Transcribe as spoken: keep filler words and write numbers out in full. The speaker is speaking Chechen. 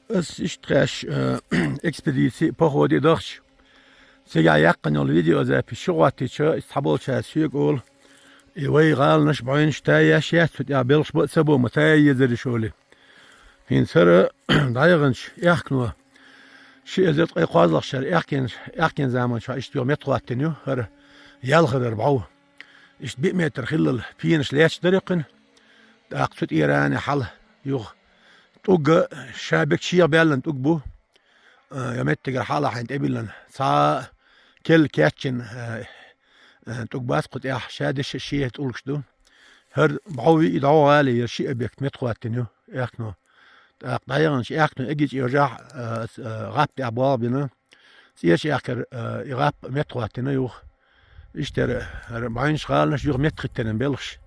Ас иштта тхаьш, э, экспедици, походе дахча. Цига яьккхина йола видеозапись шу гӀоттича, иза цхьаболчара соьга олу: «И вай гӀаланаш, бӀаьвнаш тайеш яц, цу тӀехь белхаш бан а ца бо, ма тая езара шу», — олий. ХӀинца хӀара дӀаяханчу аьхкено, ши эзар ткъе кхозлагӀчу шарахь аьхкенаш, аьхкенан заманчохь иштта юха меттахӀоттийна ю хӀара ялхарара бӀов. Иштта биъ метр хиллал пенаш лаьтташ дара кхуьнан, тӀаккха цу тӀера а хьала юха тӀулг а ша бекачех баьллан тӀулг бу, а, я меттигара хьалахьийна тӀебиллина, цхьа а керла кечйина, а, а, тӀулг бац кху тӀехь, ша дешан шен тӀулгаш ду. ХӀара бӀов и дӀо гӀале яра ши объект меттахӀоттийна ю аьхкено. ТӀаккха дӀаяханчу аьхкено эггара чӀожахь, а, с-, а, гӀап тӀехь болх бина, цӀерачу аьхкара, а, и гӀап меттахӀоттийна юха. Иштта яра, хӀара бӀаьвнаш, гӀаланаш юха меттахӀиттинаран белхаш.